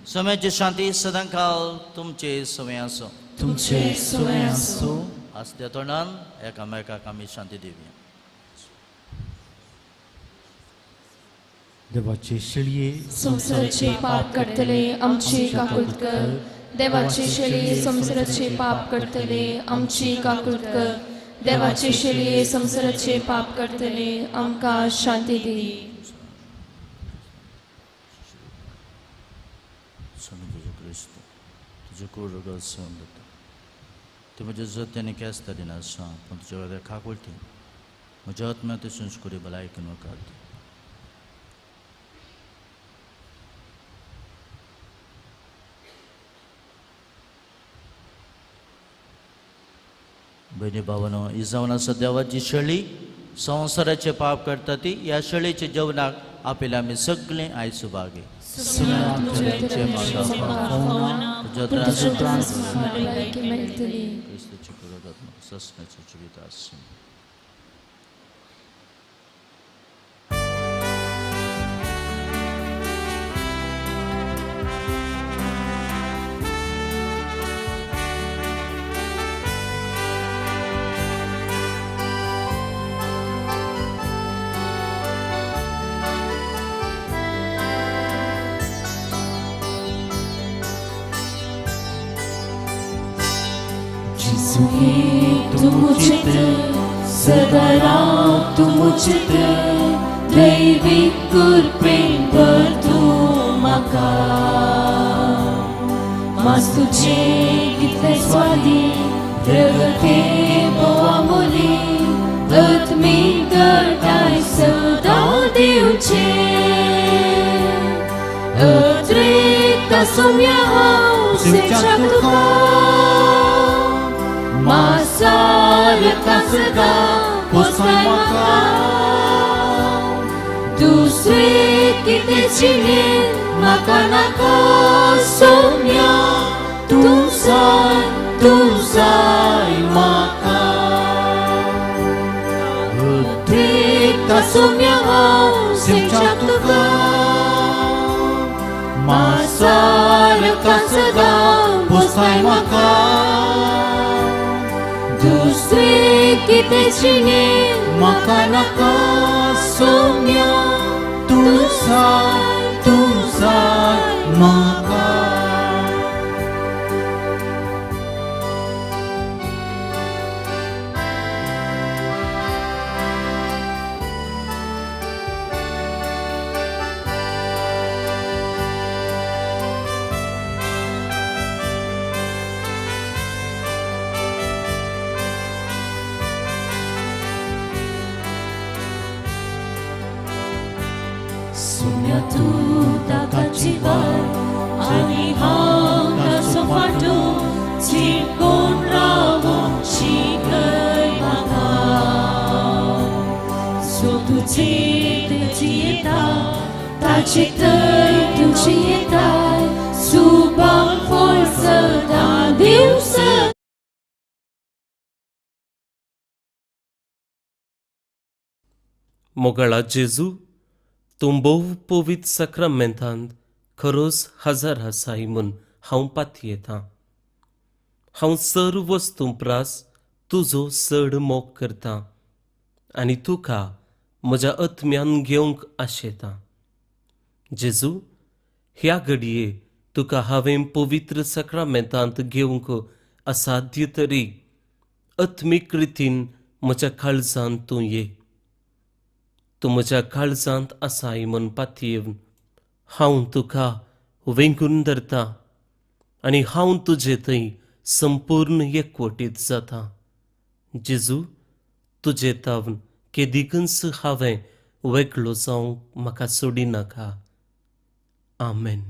सम्याची शांती सदांकाल तुमचे सवय आसूं. तुमचे सवय आसूं. आज त्या तोंडान एकामेकाक आमी शांती दिवया. देवाचे शेळये संवसाराचे पाप करतले आमची काकूत कर. देवाचे शेळये संवसाराचे पाप करतले आमची काकूत कर. देवाचे शेळये संवसाराचे पाप करतले आमकां शांती दी. तुजें कूड रगत सहन जाता तें म्हज्या जत्यानी केस दिना पूण तुज्या वेळार काकुळटी म्हज्या आत्म्या ते संस्कृती भलायकी मुखार दी. भयणी भावानो, ही जावन आसा देवाची शेळी संवसाराचे पाप करता ती ह्या शेळीच्या जेवणाक आपल्याला आमी सगळीं आयज सुभागी. ससनाचें जिवीत आसूं. तुमुचित सदा राव तुमुचित दैवीक कृपेन भर तूं म्हाका. मास तुजें कितलें स्वादीक प्रगते भोवा मुली आत्मीक घटाय सदां दिवचें. अद्रिक उद्रेकता सोम्या हांव सेच्या तुका मासारता सदां पोसताय म्हाका दुसरे कितें जिणेन म्हाका नाका सोम्या तूं जाय तूं जाय म्हाका उद्रेकता सोम्या हांव सेच्या तुका मासारता सदां पोसताय म्हाका दुसरे कितें जिणेन म्हाका नाका सोम्या तूं जाय म्हाका. सोम्या तूं ताकाची वाट आनी हांव ताचो फाटो चिटकोन रावूंक शिकय म्हाका सो तुजें जियेता ताचे थंय तूं जियेता सुबाक फळ सदां दिवं सदां. मोगाळा जेजू, तूं भोव पवित्र साक्रामेंतांत खरोच हजर आसाय म्हूण हांव पातयेतां. हांव सर्व वस्तूं प्रास तुजो चड मोग करतां आनी तुका म्हज्या आत्म्यान घेवंक आशेतां. जेजू, ह्या घडये तुका हांवें पवित्र साक्रामेंतांत घेवंक असाध्य तरी आत्मीक रितीन म्हज्या काळजांत तूं ये. तूं म्हज्या काळजांत आसाय म्हूण पातयेवन हांव तुका वेंगून धरतां आनी हांव तुजे थंय संपूर्ण एकवटीत जाता. जेजू, तुजे तावन केदिकूच हांवें वेगळो जावंक म्हाका सोडिनाका. आमेन.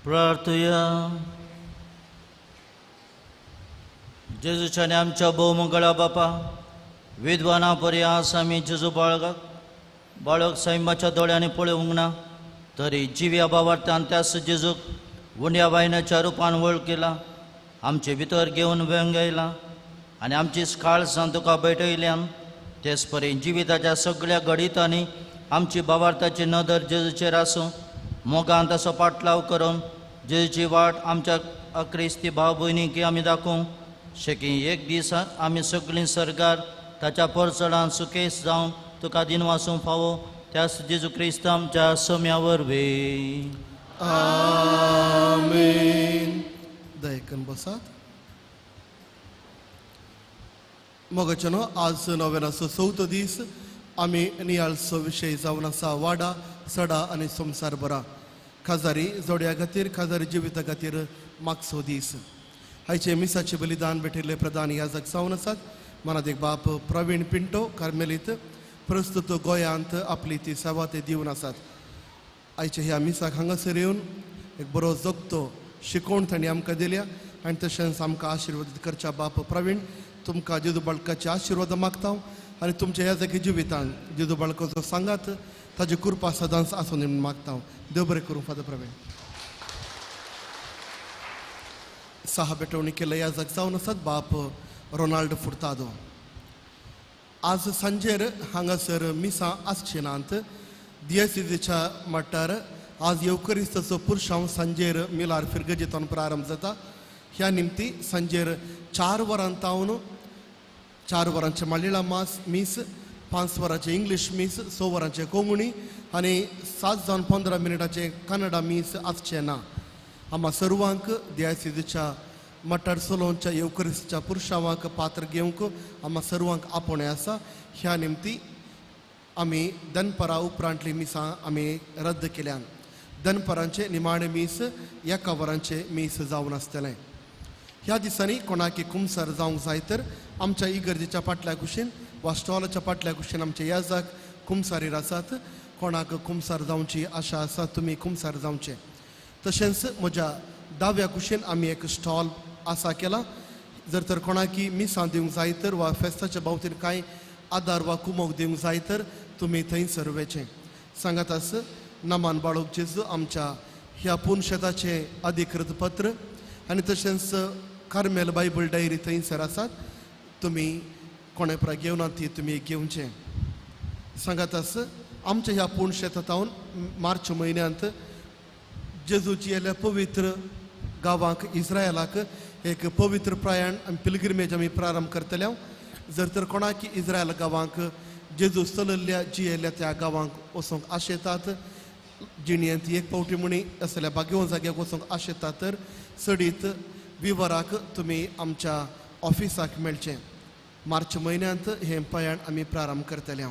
प्रार्थुया. जेजूच्या आनी आमच्या भोवमंगळा बापा, विद्वाना परी आस आमी जेजू बाळगाक बाळक सैमाच्या दोळ्यांनी पळोवंक ना तरी जिव्या बावार्थान त्याच जेजूक उंड्या वायनाच्या रुपान वळखिला, आमचे भितर घेवन वेंगयला आनी आमची काळजां तुका भेटयल्यान. तेच परी जिविताच्या सगळ्या घडितांनी आमची बावार्थाची नदर जेजूचेर आसूं, मोगान ताचो पाटलाव करून जेजूची वाट आमच्या अक्रिस्ती भाव भयणीक आमी दाखोवंक शेकी एक दीस आमी सगळीं सर्गार ताच्या परचडान सुकेस जावन तुका दिनवासूंक फावो त्याच जेजू क्रिस्त आमच्या सोम्या वरवीं. आमेन. दयेकन बसात. मोगाच्यानो, आज नव्यानाचो चवथो दीस. आमी नियाळचो विशय जावन आसा वाडा सडा आनी संवसार बरा. खाजारी जोड्या खातीर खाजारी जिविता खातीर मागचो दीस. आयचे मिसाचे बलिदान भेटिल्ले प्रधान याजक जावन आसात मनादीक बाप प्रवीण पिंटो कार्मेलीत प्रस्तुत गोंयांत आपली ती सेवा ते दिवन आसात. आयचे ह्या मिसाक हांगासर येवन एक बरो जगतो शिकोवण तांणी आमकां दिल्या आनी तशेंच आमकां आशिर्वाद करच्या बाप प्रवीण तुमकां जेजू बाळकाचे आशिर्वाद मागता आनी तुमच्या ह्या जागे जिवितान जेजू बाळकाचो सांगात ताजी कृपा सदांच आसून म्हणून मागता. देव बरें करूं फादर प्रवीण. सहा भेटवणी केल्ले ह्या जाग जावन आसात बाप रोनाल्ड फुर्तादो. आज सांजेर हांगासर मिसां आसचे नात. दियसिजीच्या मट्टार आज येवकरिस्ताचो पुरशांव सांजेर मिलार फिरगजेंतून प्रारंभ जाता. ह्या निमती सांजेर 4 वरां तावन 4 वरांचें मालिळा मास मीस, 5 वरांचें इंग्लीश मीस, 6 वरांचें कोंकणी आनी 7:15 कन्नडा मीस आसचें ना. आमा सर्वांक दियासिजीच्या मठार सोलोवच्या येवकरिस्ताच्या पुरशांवाक पात्र घेवंक आमा सर्वांक आपोवणें आसा. ह्या निमती आमी दनपरा उपरांतली मिसां आमी रद्द केल्यान. दनपरांचें निमाणें मीस 1 वरांचें मीस जावन आसतलें. ह्या दिसांनी कोणाकी कुमसार जावंक जाय तर आमच्या इगर्जेच्या फाटल्या कुशीन वा स्टॉलाच्या फाटल्या कुशीन आमचे याजाक कुमसारीर आसात. कोणाक कुमसार जावची आशा आसा तुमी कुमसार जावचें. तशेंच म्हज्या दाव्या कुशीन आमी एक स्टॉल आसा केला. जर तर कोणाकी मिसां दिवंक जाय तर वा फेस्ताच्या बाबतीन कांय आदार वा कुमोक दिवंक जाय तर तुमी थंयसर वचें. सांगात आस नमान बाळोक जेजू आमच्या ह्या पुनशेताचें अधिकृत पत्र आनी तशेंच कार्मेल बायबल डायरी थंयसर आसात. तुमी कोणे प्राय घेवना ती तुमी घेवचें. सांगात आस आमच्या ह्या पुनशेतांत मार्च म्हयन्यांत जेजूची येयल्या पवित्र गांवाक इस्रायलाक एक पवित्र प्रयाण आनी पिलग्रिमेज आमी प्रारंभ करतले. जर तर कोणाकी इस्रायल गांवांक जेजू चलल्ल्या जियेल्ल्या त्या गांवांक वचोंक आशेतात जिणेंत एक पावटी म्हणी असल्या भाग्यवन जाग्याक वचोंक आशेतात तर चडीत विवराक तुमी आमच्या ऑफिसाक मेळचें. मार्च म्हयन्यांत हें प्रयाण आमी प्रारंभ करतले.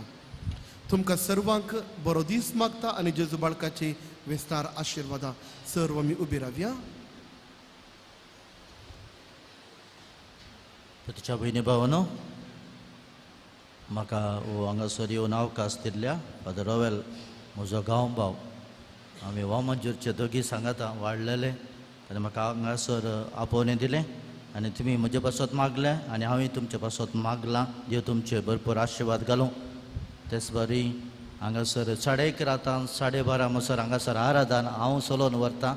तुमकां सर्वांक बरो दीस मागता आनी जेजू बाळकाची विस्तार आशिर्वादां. सर्व आमी उबी रावया. तिच्या भयणी भावानो म्हाका हो हांगासर येवन अवकाश दिल्ल्या फादर रोवेल म्हजो गांव भाव आमी वामंजूरचे दोगी सांगाता वाडलेले आनी म्हाका हांगासर आपोवणें दिलें आनी तुमी म्हजे पासत मागलें आनी हांवें तुमचे पासत मागलां. देव तुमचे भरपूर आशिर्वाद घालूं. तेच बरी हांगासर 11:30 रातान 12:30 म्हणसर हांगासर आराधन हांव चलोवन व्हरता.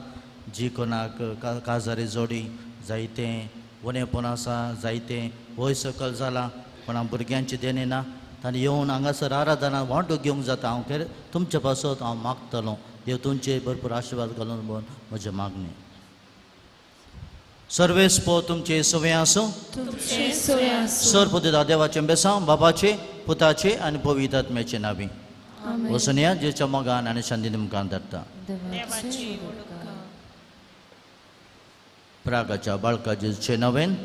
जी कोणाक काजारी जोडी जायतें उणेपण आसा जायतें वय सकल जालां कोणा भुरग्यांची देणें ना तांणी येवन हांगासर आराधना वांटो घेवंक जाता. हांव खेर तुमचे पासत हांव मागतलो. देव तुमचे भरपूर आशिर्वाद घालून म्हणून म्हजें मागणें. सर्वेस पो तुमचे सवय आसूं. सर पुता देवाचें बेसांव बाबाचे पुताचे आनी पवित्र आत्म्याचे नावी वसुनिया जेच्या मोगान आनी शांती तुमकां धाडटा. प्रागाच्या बाळकाचे नवेन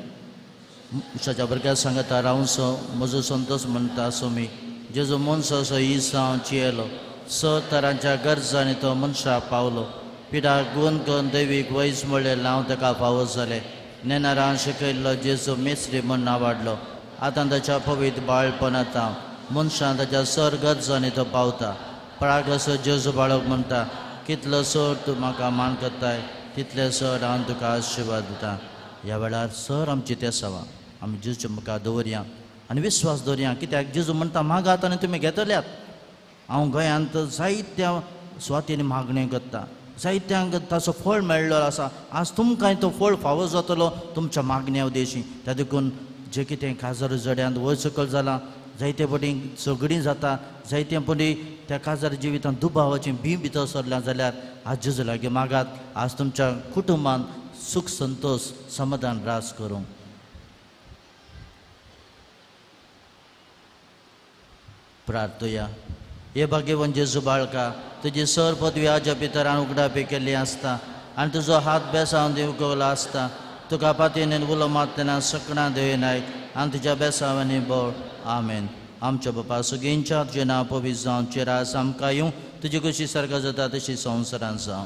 मनशाच्या भुरग्या सांगता रावसो म्हजो संतोष म्हणटा सोमी जेजो मनसो असो इसांव चियेलो स तरांच्या गरजांनी तो मनशाक पावलो. पिडाक गुण करून दैवीक वैज म्हळ्ळें लाव ताका फावो जालें. नेनारान शिकयल्लो जेजू मेस्त्री म्हूण नावाडलो. आतां ताच्या पवित्र बाळपणांत मनशान ताच्या सर गरजांनी तो पावता. प्राग असो जेजू बाळक म्हणटा कितलो सर तूं म्हाका मान करताय तितले सर हांव तुका आशिर्वाद दिता. ह्या वेळार सर आमची तेसावा आमी जेजूच्या मुखार दवरया आनी विस्वास दवरया. कित्याक जेजू म्हणटा मागात आनी तुमी घेतल्यात. हांव गोंयांत जायत्या सुवातींनी मागण्यो करता जायत्यांक ताचो फळ मेळ्ळो आसा. आज तुमकांय तो फळ फावो जातलो तुमच्या मागण्या उद्देशी. त्या देखून जें कितें काजार जड्यांत वयर सकयल जालां जायते पटी झगडीं जाता जायते पटी त्या काजार जिवितांत दुबावाचें बी भितर सरलां जाल्यार आज जेजू लागीं मागात. आज तुमच्या कुटुंबांत सुख संतोष समाधान रास करूं. प्रार्थया. हे भाग्यवन जेजू बाळका तुजी सर पदवी आज्या भितरान उगडापी केल्ली आसता आनी तुजो हात बेसावन दिवकलो आसता. तुका पातयेन उलो मारतना सकणां देव नायक आनी तुज्या बेसावांनी बळ. आमेन. आमच्या बापा सुगींच्या तुजें नांव पवित्र जावन तुजें राज आमकां येवं, तुजी कशी सारका जाता तशी संवसारान जावं.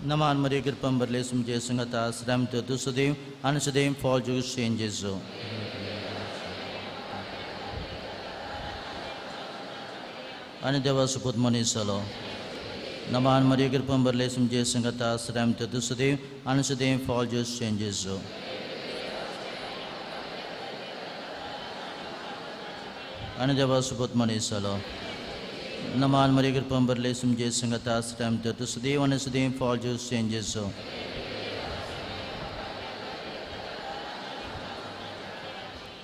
नमान मरिय कृपा भरले तुमचे संगता श्राम तूं सदैव आनी सदैव फॉल जुगेन जेजू. आनी देवा सुपूत मनीस जालो. नमान मरिय कृपा भरले तुमचे संगता श्राम तूं सदैव आनी सदैव फॉल जुगेन जेजू. आनी देवा सुपूत मनीस जालो. नमान मरिय कृपा भरले तुमचे संगता श्राम तूं सदैव आनी सदैव फॉल जुगेन जेजू.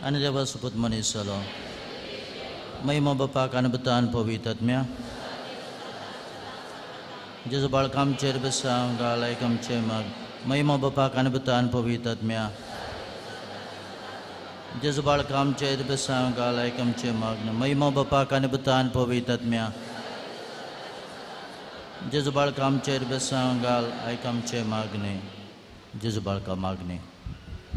आनी देवा सुपूत मनीस जालो. महिमा बापाक आनी पुतान पवित्र आत्म्या. जेजू बाळका आमचेर बेसांव घाल आयक आमचें माग. महिमा बापाक आनी पुतान पवित्र आत्म्या. जेजू बाळका आमचेर बेसांव घाल आयक आमचें मागणें. महिमा बापाक आनी पुतान पवित्र आत्म्या. जेजू बाळका आमचेर बेसांव घाल आयक आमचें मागणें. जेजू बाळका मागणें.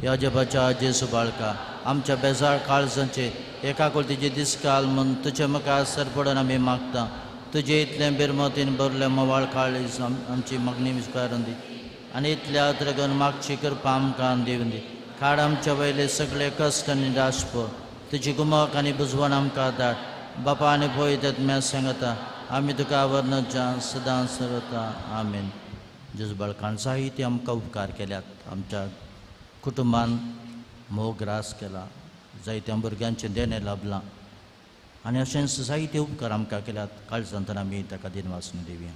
ह्या जबाच्या जेजू बाळका आमच्या बेजार काळजांचे एका कुलतीचे दिसकाल म्हूण तुजे मुखार सरपडून आमी मागता. तुजे इतलें बिरमतीन भरलें मोवाळ काळीज आमची मागणी विस्कारून दी आनी इतल्या अत्रगन मागची कृपा आमकां दिवन दी. खाड आमच्या वयले सगळे कश्ट आनी राश्प तुजी गुमक आनी बुजवण आमकां धाड. बापा आनी भोय आत्म्या सांगता आमी तुका वर्णच्या सदां सर्वता. आमेन. जेजू बाळकान जायते आमकां उपकार केल्यात. आमच्या कुटुंबान मोग रास केला, जायत्या भुरग्यांचें देणें लाभलां आनी अशेंच जायते उपकार आमकां केल्यात. काळजांतल्यान आमी ताका दिनवासून दिवया.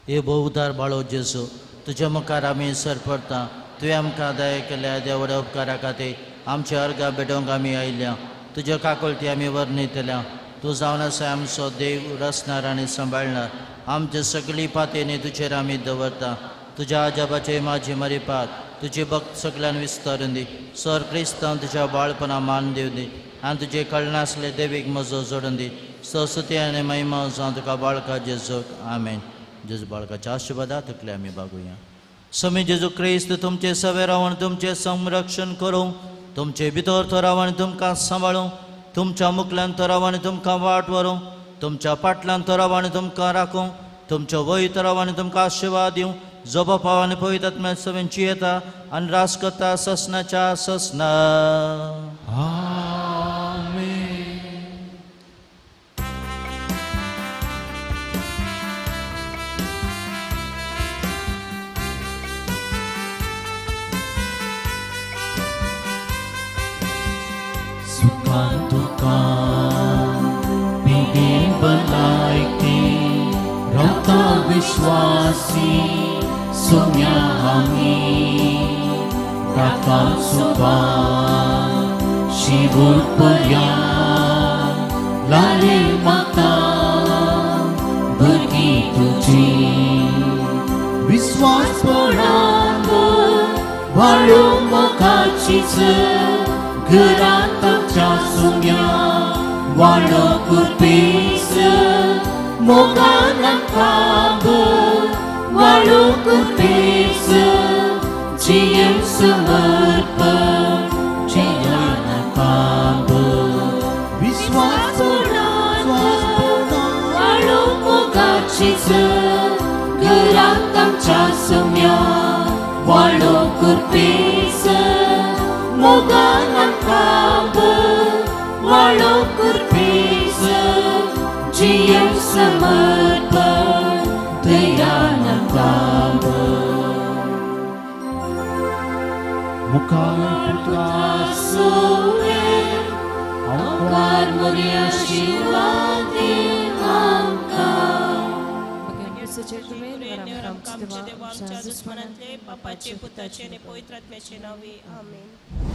हे भोव उदार बाळो जेजू, तुज्या मुखार आमी सरपडटा. तुवें आमकां दया केल्या देवड्या उपकारा खातीर आमच्या अर्गां भेटोवंक आमी आयल्या. तुज्या काकुळटी आमी वर्णितल्या. तूं जावन आसा आमचो देव, रचणार आनी सांबाळणार. आमचे सगळी पातयेनी तुजेर आमी दवरता. तुज्या आजाबाचे माझी मरिपात तुजी भक्त सगळ्यान विस्तारून दी. सर क्रिस्तांव तुज्या बाळपणा मान दिवन दी आनी तुजे कळनासले देवीक म्हजो जोडून दी. सरस्वती आनी महिमा जावं तुका बाळका जेजूक. आमेन. जेजू बाळकाच्या आशिर्वादा तकले आमी बागुया. स्वामी जेजू क्रिस्त तुमचे सवे रावन तुमचें संरक्षण करूं, तुमचे भितर तो रावन तुमकां सांबाळूं, तुमच्या मुखल्यान तो रावन तुमकां वाट व्हरूं, तुमच्या फाटल्यान तो रावन तुमकां राखूं, तुमच्या वय तो रावन तुमकां आशिर्वाद दिवं. जो बापा आनी पवित्र आत्म्या सवेंची येता आनी रास करता ससनाच्या ससना. आमेन. सुखान दुखान पिगे भलायकी रावता विश्वासी सोम्या आमी ताका सुबान शिवूर पर्यान लाले माता भुरगीं तुजी विस्वास पणान वाळो मोगाचीच घरांत आमच्या सोम्या वाळो कुरपेस मोगान आमकां वाळो कुरपेस जियेव समर्पण जियान आमकां विस्वास वाळो मोगाचीच घरांत आमच्या सोम्या वाळो कुरपेस मोगान आमकां वाळो कुरपेस जियेव समर्पण दयान आमकां. मुखार पुता सोवे ओंकार मोरया आशीर्वाद दी आमकां. आमच्या देवा आमच्या दुस्मनांतले बापाचे पुताचे आनी पवित्र आत्म्याचे नांवे. आमेन.